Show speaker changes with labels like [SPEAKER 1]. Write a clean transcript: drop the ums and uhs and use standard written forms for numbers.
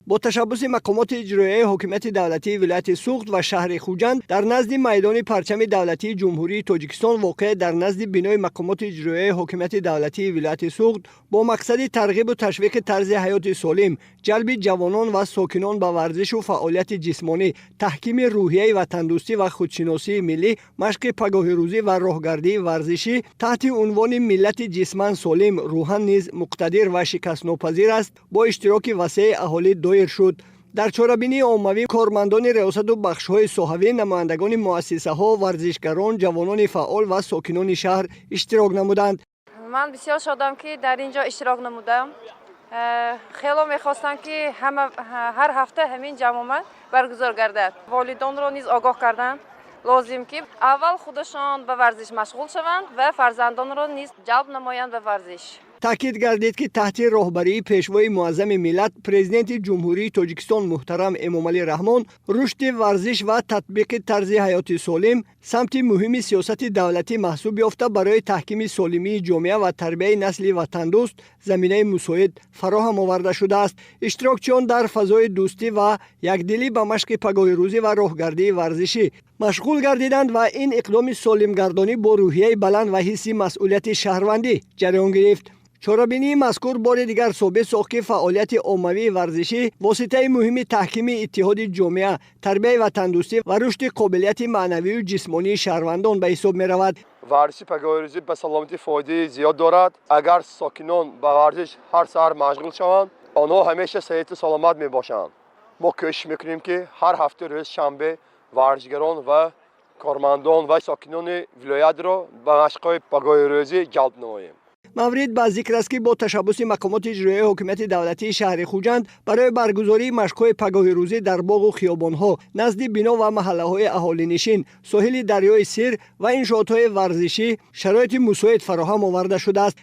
[SPEAKER 1] Бо ташаббуси мақомоти иҷроияи ҳокимияти давлатии вилояти Суғд ва шаҳри Хуҷанд дар назди майдони парчами давлатии Ҷумҳурии Тоҷикистон, воқеъ дар назди бинои мақомоти иҷроияи ҳокимияти давлатии вилояти Суғд, бо мақсади тарғибу ташвиқи тарзи ҳаёти солим, ҷалби ҷавонон ва сокинон ба варзишу фаъолияти ҷисмонӣ, таҳкими рӯҳияи ватандӯстӣ ва худшиносии миллӣ, машқи пагоҳирӯзӣ ва роҳгардии варзишӣ таҳти унвони «Миллати ҷисман солим рӯҳан низ муқтадир ва шикастнопазир аст» бо иштироки васеи аҳолӣ доир шуд. Дар чорабинии оммавӣ кормандони риёсату бахшҳои соҳавӣ, намояндагони муассисаҳо, варзишгарон, ҷавонони фаъол ва сокинони шаҳр иштирок намуданд.
[SPEAKER 2] Ман бисёр шодам, ки дар ин ҷо иштирок намудам. Хело мехостам, ки ҳар ҳафта ҳамин ҷамъомад баргузор гардад. Волидонро низ огоҳ кардан лозим, ки аввал худашон ба варзиш машғул шаванд ва фарзандонро низ ҷалб намоянд ба варзиш.
[SPEAKER 1] Таъкид гардид, ки таҳти роҳбарии Пешвои муаззами миллат, Президенти Ҷумҳурии Тоҷикистон муҳтарам Эмомалӣ Раҳмон, рушди варзиш ва татбиқи тарзи ҳаёти солим самти муҳими сиёсати давлатӣ маҳсуб ёфта, барои таҳкими солимии ҷомеа ва тарбияи насли ватандӯст заминаи мусоид фароҳам оварда шудааст. Иштирокчиён дар фазои дӯстӣ ва якдилӣ ба машқи пагоҳирӯзӣ ва роҳгардии варзишӣ машғул гардиданд ва ин иқдоми солимгардонӣ бо рӯҳияи баланд ва ҳисси масъулияти шаҳрвандӣ ҷараён гирифт. Чорабинии мазкур бори дигар собит сохт, ки фаъолияти оммавии варзишӣ воситаи муҳими таҳкими иттиҳоди ҷомеа, тарбияи ватандӯстӣ ва рушди қобилияти маънавию ҷисмонии шаҳрвандон ба ҳисоб меравад.
[SPEAKER 3] Варзиши пагоҳирӯзӣ ба саломатӣ фоидаи зиёд дорад. Агар сокинон ба варзиш ҳар саҳар машғул шаванд, онҳо ҳамеша саҳату саломат мебошанд. Мо кӯшиш мекунем, ки ҳар ҳафта рӯзи шанбе варзишгарон ва кормандон ва сокинони вилоятро ба машқҳои пагоҳирӯзӣ ҷалб намоем.
[SPEAKER 1] Маврид ба зикр аст, ки бо ташаббуси мақомоти иҷроияи ҳокимияти давлатии шаҳри Хуҷанд барои баргузории машқҳои пагоҳирӯзӣ дар боғу хиёбонҳо, назди бино ва маҳаллаҳои аҳолинишин, соҳили дарёи Сир ва иншоотҳои варзишӣ шароити мусоид фароҳам оварда шудааст.